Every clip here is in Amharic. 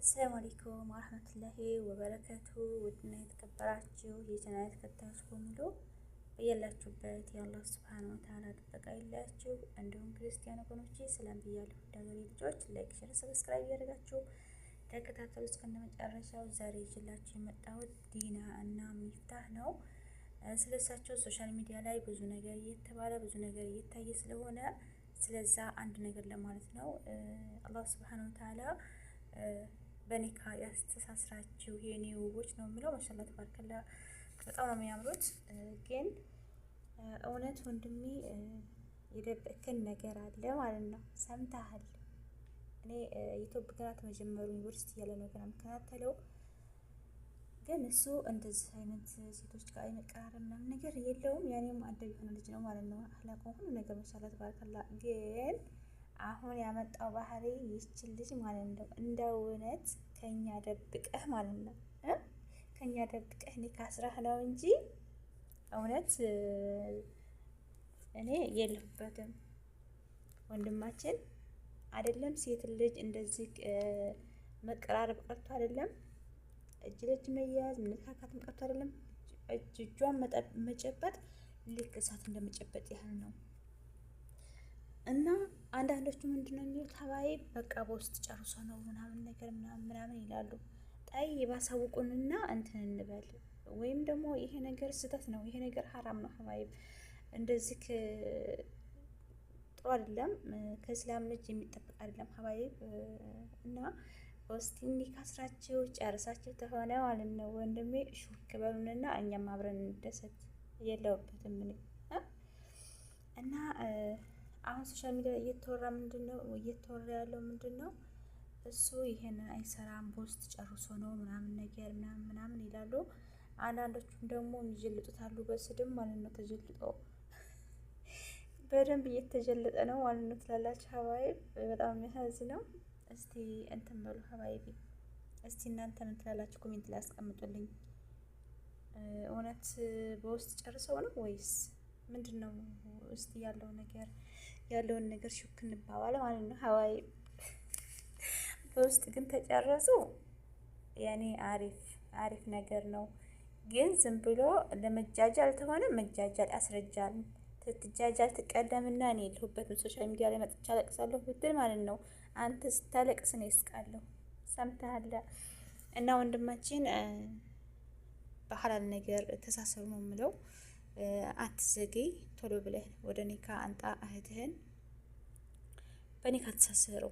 السلام عليكم ورحمة الله وبركاته። ውድና የተከበራችሁ የቻናሌ ተከታዮች በሙሉ በያላችሁበት የአላህ سبحانه وتعالى ጥበቃ ይለያችሁ። እንዲሁም ክርስቲያን ወገኖቼ ሰላም ብያለሁ። የሀገሬ ልጆች like፣ share፣ subscribe እያደረጋችሁ ተከታተሉ እስከ መጨረሻው። ዛሬ ይዤላችሁ የመጣሁት ዲና እና ሚፍታህ ነው። ስለሳቸው social media ላይ ብዙ ነገር እየተባለ ብዙ ነገር እየታየ ስለሆነ ስለዛ አንድ ነገር ለማለት ነው። አላህ سبحانه وتعالى በኒካ ያስተሳስራችሁ የኔ ውቦች ነው የምለው። ما شاء الله تبارك الله በጣም ነው የሚያምሩት። ግን እውነት ወንድሜ የደበቅክን ነገር አለ ማለት ነው። ሰምተሃል? እኔ YouTube ገና ከመጀመሩ ዩኒቨርሲቲ እያለ ነው ገና የምከታተለው። ግን እሱ እንደዚህ አይነት ሴቶች ጋር የመቀራረብ ምናምን ነገር የለውም። ያኔም አደብ የሆነ ልጅ ነው ማለት ነው። አህላቁ ሁሉ ነገር ما شاء الله تبارك الله። ግን አሁን ያመጣው ባህሪ ይችል ልጅ ማለት ነው እንደ እውነት ከኛ ደብቀህ ማለት ነው ከኛ ደብቀህ ኒካ አስረህ ነው እንጂ እውነት እኔ የለሁበትም። ወንድማችን አይደለም ሴት ልጅ እንደዚህ መቀራረብ ቀርቶ አይደለም እጅ ለእጅ መያያዝ መነካካትም ቀርቶ አይደለም እጅ እጇን መጨበጥ ልክ እሳት እንደመጨበጥ ያህል ነው። እና አንዳንዶቹ ምንድነው የሚሉት ሀባይ በቃ በውስጥ ጨርሶ ነው ምናምን ነገር ምናምን ምናምን ይላሉ። ጣይ ባሳውቁንና እንትን እንበል ወይም ደግሞ ይሄ ነገር ስህተት ነው፣ ይሄ ነገር ሀራም ነው። حبايب እንደዚህ ጥሩ አይደለም፣ ከእስላም ልጅ የሚጠበቅ አይደለም حبايب። እና በውስጥ ኒካ አስራችሁ ጨርሳችሁ ተሆነ ማለት ነው ወንድሜ ሹክ በሉንና እኛም አብረን እንደሰት የለውበትም እኔ እና አሁን social media እየተወራ ምንድን ነው እየተወራ ያለው ምንድን ነው? እሱ ይሄን አይሰራም በውስጥ ጨርሶ ነው ምናምን ነገር ምናምን ምናምን ይላሉ። አንዳንዶቹም ደግሞ የሚጀልጡት አሉ በስድብ ማለት ነው። ተጀልጦ በደንብ እየተጀለጠ ነው ማለት ነው ትላላችሁ حبايب። በጣም የሚያሳዝን ነው። እስቲ እንትን በሉ حبايبي፣ እስቲ እናንተ ምን ትላላችሁ? comment ላይ አስቀምጡልኝ። እውነት በውስጥ ጨርሰው ነው ወይስ ምንድን ነው? እስቲ ያለው ነገር ያለውን ነገር ሹክ እንባባል ማለት ነው حبايب። በውስጥ ግን ተጨረሱ ያኔ አሪፍ አሪፍ ነገር ነው። ግን ዝም ብሎ ለመጃጃል ተሆነ መጃጃል ያስረጃል። ትትጃጃል ትቀደምና እኔ የለሁበትም social media ላይ መጥቻ አለቅሳለሁ ብትል ማለት ነው። አንተ ስታለቅስ እኔ እስቃለሁ። ሰምተሃል? እና ወንድማችን በሐላል ነገር ተሳሰሩ ነው የምለው። አትዘግይ፣ ቶሎ ብለህ ወደ ኒካ አንጣ እህትህን፣ በኒካ ተሳሰሩ።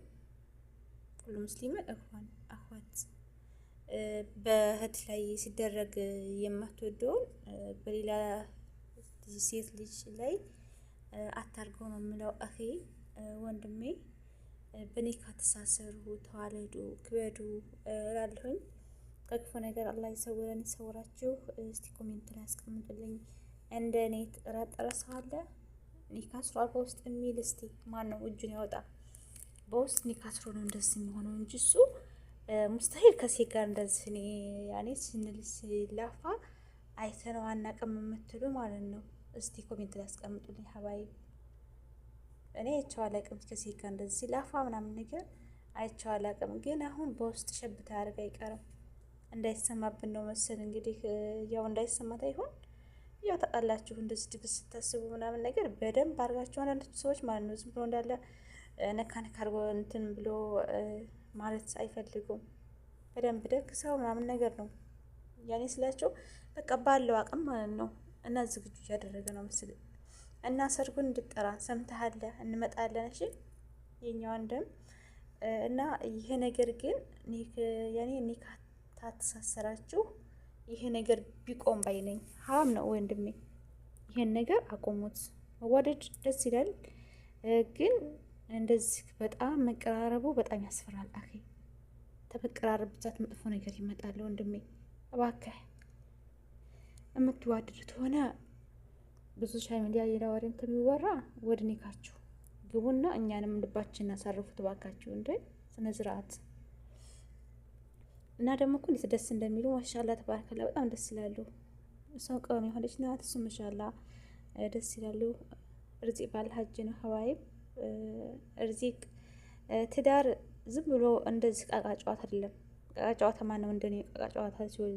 ሁሉ ሙስሊም እኽዋን አኽዋት። በእህት ላይ ሲደረግ የማትወደውን በሌላ ሴት ልጅ ላይ አታርገው ነው የምለው። أخي ወንድሜ በኒካ ተሳሰሩ፣ ተዋለዱ፣ ክበዱ እላለሁኝ። ከክፉ ነገር አላህ ይሰውረን ይሰውራችሁ። እስቲ comment ላይ አስቀምጡልኝ። እንደ እኔ የተጠራጠረ ሰው አለ? ኒካ አስሯል በውስጥ የሚል እስቲ ማን ነው እጁን ያወጣ? በውስጥ ኒካ አስሮ ነው እንደዚህ የሚሆነው እንጂ እሱ مستحيل ከሴት ጋር እንደዚህ እኔ ያኔ ስንል ሲላፋ አይተነው አናውቅም የምትሉ ማለት ነው። እስቲ comment ላይ አስቀምጡልኝ حبايب። እኔ አይቼው አላውቅም ከሴት ጋር እንደዚህ ሲላፋ ምናምን ነገር አይቼው አላውቅም። ግን አሁን በውስጥ ሸብታ ያደርግ አይቀርም እንዳይሰማብን ነው መሰል እንግዲህ ያው እንዳይሰማት አይሆን ያው ታውቃላችሁ፣ እንደዚህ ድግስ ስታስቡ ምናምን ነገር በደንብ አድርጋችሁ አንዳንድ ሰዎች ማለት ነው ዝም ብሎ እንዳለ ነካ ነካ አድርጎ እንትን ብሎ ማለት አይፈልጉም። በደንብ ደግሰው ምናምን ነገር ነው ያኔ ስላቸው በቃ ባለው አቅም ማለት ነው። እና ዝግጁ እያደረገ ነው ምስል እና ሰርጉን እንድጠራ ሰምተሃል፣ እንመጣለን። እሺ የኛ ወንድም እና ይሄ ነገር ግን ያኔ ኒካ ታተሳሰራችሁ ይሄ ነገር ቢቆም ባይ ነኝ። ሀራም ነው ወንድሜ፣ ይሄን ነገር አቆሙት። መዋደድ ደስ ይላል፣ ግን እንደዚህ በጣም መቀራረቡ በጣም ያስፈራል። أخي ተመቀራረብ ብዛት መጥፎ ነገር ይመጣል ወንድሜ፣ እባክህ የምትዋደዱት ሆነ ብዙ social media ሌላ ወሬም ከሚወራ ወደ ኒካችሁ ግቡና እኛንም ልባችን አሳርፉት እባካችሁ። እንደ ስነ ስርዓት እና ደግሞ እኮ እንዴት ደስ እንደሚሉ ما شاء الله تبارك الله በጣም ደስ ይላሉ። እሷም ቅመም የሆነች ናት፣ እሱ ما شاء الله ደስ ይላሉ። ርዚቅ ባለ ሀጅ ነው حبايب። ርዚቅ ትዳር ዝም ብሎ እንደዚህ ቃቃ ጨዋታ አይደለም። ዕቃቃ ጨዋታ ማነው እንደኔ ዕቃቃ ጨዋታ ሲሆን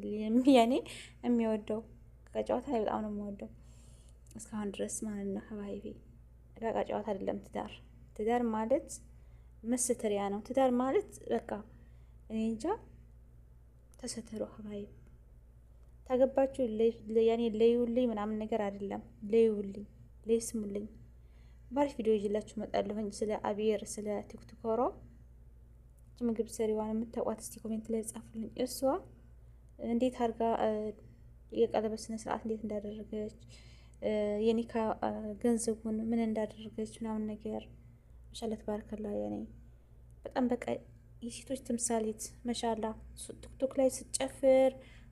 ያኔ የሚወደው? ዕቃቃ ጨዋታ በጣም ነው የምወደው እስካሁን ድረስ ማለት ነው። حبايبي ዕቃቃ ጨዋታ አይደለም ትዳር። ትዳር ማለት መሰተሪያ ነው። ትዳር ማለት በቃ እኔ እንጃ። ተሰተሩ حبايب። ታገባችሁ ያኔ ለዩልኝ ምናምን ነገር አይደለም። ለዩልኝ፣ ለይስሙልኝ። ባሪፍ ቪዲዮ ይዤላችሁ እመጣለሁኝ ስለ አቢር፣ ስለ ቲክቶከሯ ምግብ ሰሪዋን የምታውቋት እስቲ comment ላይ ጻፉልኝ። እሷ እንዴት አድርጋ የቀለበት ስነ ስርዓት እንዴት እንዳደረገች፣ የኒካ ገንዘቡን ምን እንዳደረገች ምናምን ነገር። ما شاء الله تبارك الله። ያኔ በጣም በቃ የሴቶች ትምሳሌት ما شاء الله። ቲክቶክ ላይ ስትጨፍር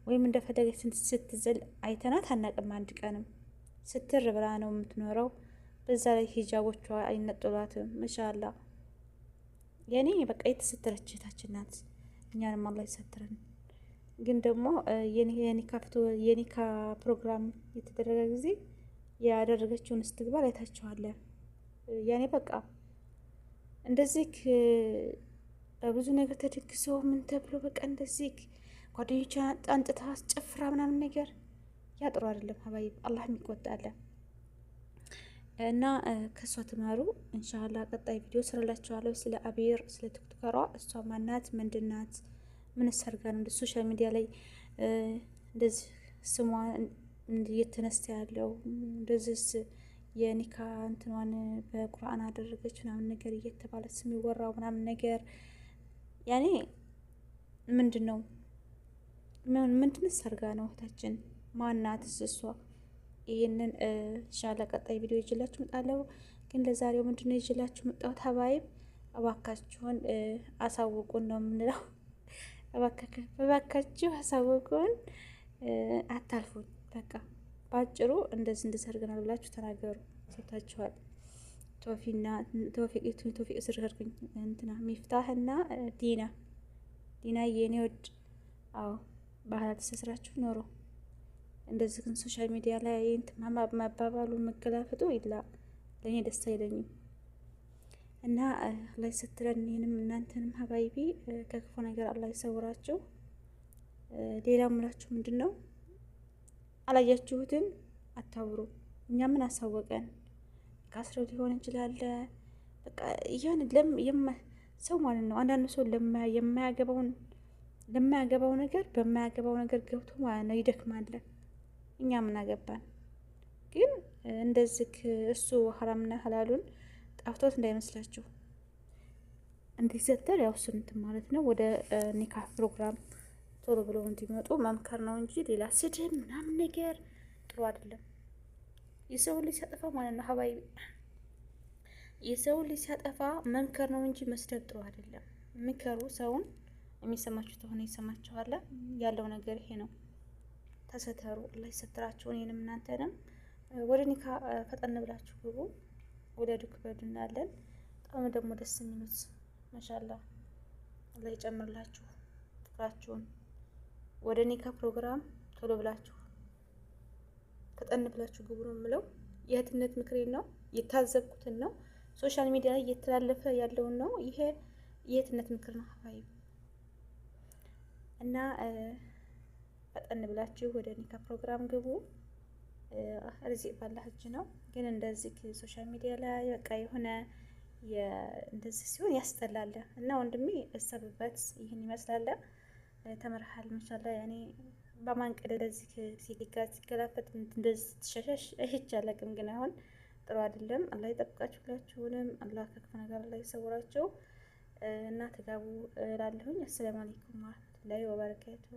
ወይም እንደፈለገች ስትዘል አይተናት አናቅም። አንድ ቀንም ስትር ብላ ነው የምትኖረው። በዛ ላይ ሂጃቦቿ አይነጥሏትም። ما شاء الله የኔ በቃ የተሰተረች እህታችን ናት። እኛንም አላህ ይሰትረን። ግን ደግሞ የኒካ ፕሮግራም የተደረገ ጊዜ ያደረገችውን ስትግባር አይታችኋለ። ያኔ በቃ እንደዚህ በብዙ ነገር ተደግሶ ምን ተብሎ በቃ እንደዚህ ጓደኞቿ አንጥታ አስጨፍራ ምናምን ነገር ያ ጥሩ አይደለም። حبايب አላህ የሚቆጣለ እና ከእሷ ተማሩ። إن شاء الله ቀጣይ ቪዲዮ ስራላችኋለሁ ስለ አቢር፣ ስለ ቲክቶከሯ። እሷ ማናት? ምንድናት? ምን ሰርጋ ነው እንደ social media ላይ እንደዚህ ስሟ እየተነሳ ያለው? እንደዚህ የኒካ እንትኗን በቁርአን አደረገች ምናምን ነገር እየተባለ ስም ይወራው ምናምን ነገር ያኔ ምንድን ነው? ምንድን ሰርጋ ነው እህታችን? ማናትስ እሷ? ይህንን إن شاء الله ቀጣይ ቪዲዮ ይዤላችሁ እመጣለሁ። ግን ለዛሬው ምንድን ነው ይዤላችሁ መጣሁት? حبايب እባካችሁን አሳውቁን ነው የምንለው። እባካችሁ አሳውቁን፣ አታልፉን። በቃ በአጭሩ እንደዚህ እንደሰርገናል ብላችሁ ተናገሩ። ሰብታችኋል። ቶፊና ቶፊቅ ቶፊቅ ስርሰርኩኝ እንትና ሚፍታህና ዲና ዲና የኔ ወድ፣ አዎ ባህላ ተሳስራችሁ ኖሮ። እንደዚህ ግን social media ላይ እንትን መባባሉ መገላፈጡ ይላ ለእኔ ደስ አይለኝም። እና አላህ ይሰትረን እኔንም እናንተንም حبايبي ከክፉ ነገር አላህ ይሰውራችሁ። ሌላ ምላችሁ ምንድን ነው? አላያችሁትን አታውሩ። እኛ ምን አሳወቀን? ካስረው ሊሆን ይችላል። በቃ ይሁን ሰው ማለት ነው። አንዳንድ ሰው የማያገባውን ለማያገባው ነገር በማያገባው ነገር ገብቶ ማለት ነው ይደክማል። እኛ ምን አገባን? ግን እንደዚህ እሱ ሀራምና ሀላሉን ጣፍቶት እንዳይመስላችሁ እንዲሰተር ያው እሱን እንትን ማለት ነው። ወደ ኒካህ ፕሮግራም ቶሎ ብለው እንዲመጡ መምከር ነው እንጂ ሌላ ስድብ ምናምን ነገር ጥሩ አይደለም። የሰው ልጅ ሲያጠፋ ማለት ነው حبايبي የሰው ልጅ ሲያጠፋ መምከር ነው እንጂ መስደብ ጥሩ አይደለም። ምከሩ ሰውን፣ የሚሰማችሁ ከሆነ ይሰማችኋል። ያለው ነገር ይሄ ነው። ተሰተሩ፣ አላህ ይሰትራችሁ እኔንም እናንተንም። ወደ ኒካ ፈጠን ብላችሁ ግቡ። ውለዱ፣ ክበዱ እናያለን። በጣም ደግሞ ደስ የሚሉት ما شاء الله። አላህ ይጨምርላችሁ ፍቅራችሁን። ወደ ኒካ ፕሮግራም ቶሎ ብላችሁ ፈጠን ብላችሁ ግቡ ነው የምለው። የእህትነት ምክሬን ነው፣ የታዘብኩትን ነው። Social media ላይ እየተላለፈ ያለውን ነው። ይሄ የእህትነት ምክር ነው حبايب። እና ፈጠን ብላችሁ ወደ ኒካ ፕሮግራም ግቡ። ርዚቅ ባላህ እጅ ነው። ግን እንደዚህ social media ላይ በቃ የሆነ እንደዚህ ሲሆን ያስጠላል። እና ወንድሜ እሰብበት። ይህን ይመስላል። ተመርሃል ما شاء الله። ያኔ በማንቀድ እንደዚህ ሲገላፈጥ እንደዚህ ትሸሸሽ አይቼ አላውቅም። ግን አሁን ጥሩ አይደለም። አላህ ይጠብቃችሁ ሁላችሁንም። አላህ ከክፉ ነገር አላህ ይሰውራችሁ እና ተጋቡ እላለሁኝ። السلام عليكم ورحمة الله وبركاته።